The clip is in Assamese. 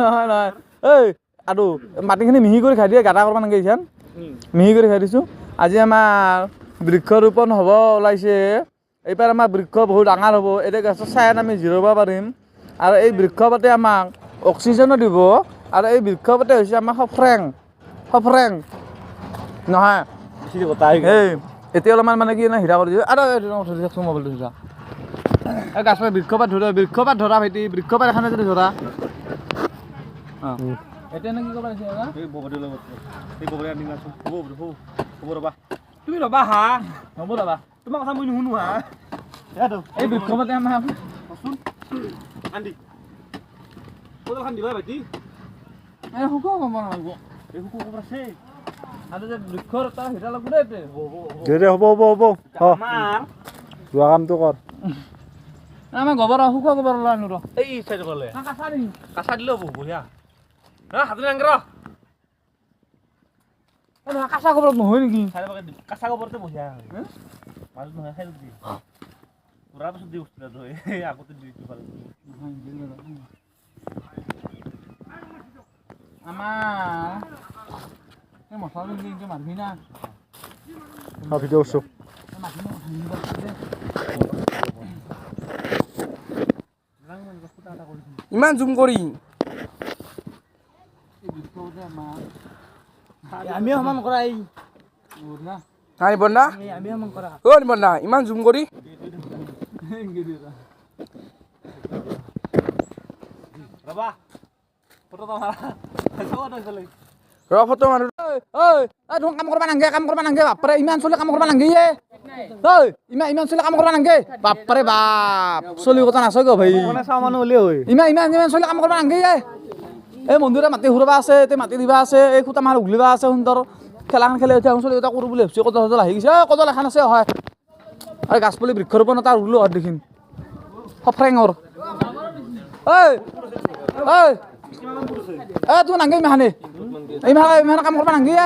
নহয় নহয়, ঐ আৰু মাটিখিনি মিহি কৰি খাই দিয়ে, গাঁতা কৰিব নালাগে। ইখান মিহি কৰি খাই দিছোঁ। আজি আমাৰ বৃক্ষৰোপণ হ'ব ওলাইছে। এইবাৰ আমাৰ বৃক্ষ বহুত ডাঙৰ হ'ব। এতিয়া গছৰ ছায়াত আমি জিৰাব পাৰিম আৰু এই বৃক্ষপাতে আমাক অক্সিজেনো দিব। আৰু এই বৃক্ষপাতে হৈছে আমাৰ সফৰেং সফৰেং নহয়। এই এতিয়া অলপমান মানে কি হীৰা কৰি দিছোঁ আৰু ধৰি থাকচোন মোবাইলটো। ধৰা এই গাছপাত, বৃক্ষপাত ধৰা, বৃক্ষপাত ধৰা ভাইটি, বৃক্ষপাত এখানে যদি ধৰা। অঁ, এতিয়া নে কি ক'ব লাগিছে? তুমি ৰবা হা। হ'ব, ৰবা। তোমাৰ কথা মই নুশুনো হা। এই বৃক্ষপাতে আমাৰ আন্দি কোদালখন দিবা ভাইটি। এই শুকো ক'ব নালাগিব। এই শুকো ক'ব আছে। আৰু যে বৃক্ষৰ এটা হীৰা লাগব দেই। দে, হ'ব হ'ব হ'ব। আমাৰ যোৱা কামটো কৰ। আমাৰ গোবৰ, শুকোৱা গোবৰ ওলাই আনো ৰ। এই চাইড গ'লে কাঁচা দিম। কাঁচা দিলেও হ'ব, বঢ়িয়া। হাতত আংগ ৰ। কাঁচা গোবৰত নহয় নেকি? কাঁচা গোবৰতে বঢ়িয়া হয়, মাজত নহয়, চাইডত দি উৰাৰ পাছত দি বস্তু আগতে দি দিব পাৰে। আমাৰ এই মছলা মাৰিবি না। ভিডিঅ' কৰিছোঁ। ইমান জুম কৰি আমি সমান কৰা এই। হা নিবন্ধা, অ নিবন্ধা, ইমান জুম কৰি। ৰবা, ফটো মাৰা। ৰ, ফটো মাৰো। ঐ ঐ, দেখোন কাম কৰবা নাংগে, কাম কৰবা নাংগে। বাপৰে, ইমান চলি কাম কৰবা নাংগে। ঐ, ইমান ইমান চলি কাম কৰবা নাংগে। বাপৰে বাপ, চলি কথা নাচয় গো ভাই। ইমান ইমান ইমান চলি কাম কৰবা নাংগে। এই মন্দিৰে মাটি ঘূৰাবা আছে, এতিয়া মাটি দিবা আছে, এই খুটা মাৰ উঘলিবা আছে। সুন্দৰ খেলাখন খেলি উঠি চলি এটা কৰোঁ বুলি ভাবছোঁ। কদল সদল আহি গৈছে। ঐ, কদল এখন আছে হয় আৰু গাছপুলি বৃক্ষৰোপণ এটা ৰুলো হয় দেখিম সফ্ৰেঙৰ। ঐ ঐ এ, তুমি নাংগে ইমানে, ইমান ইমান কাম কৰবা নাংগে।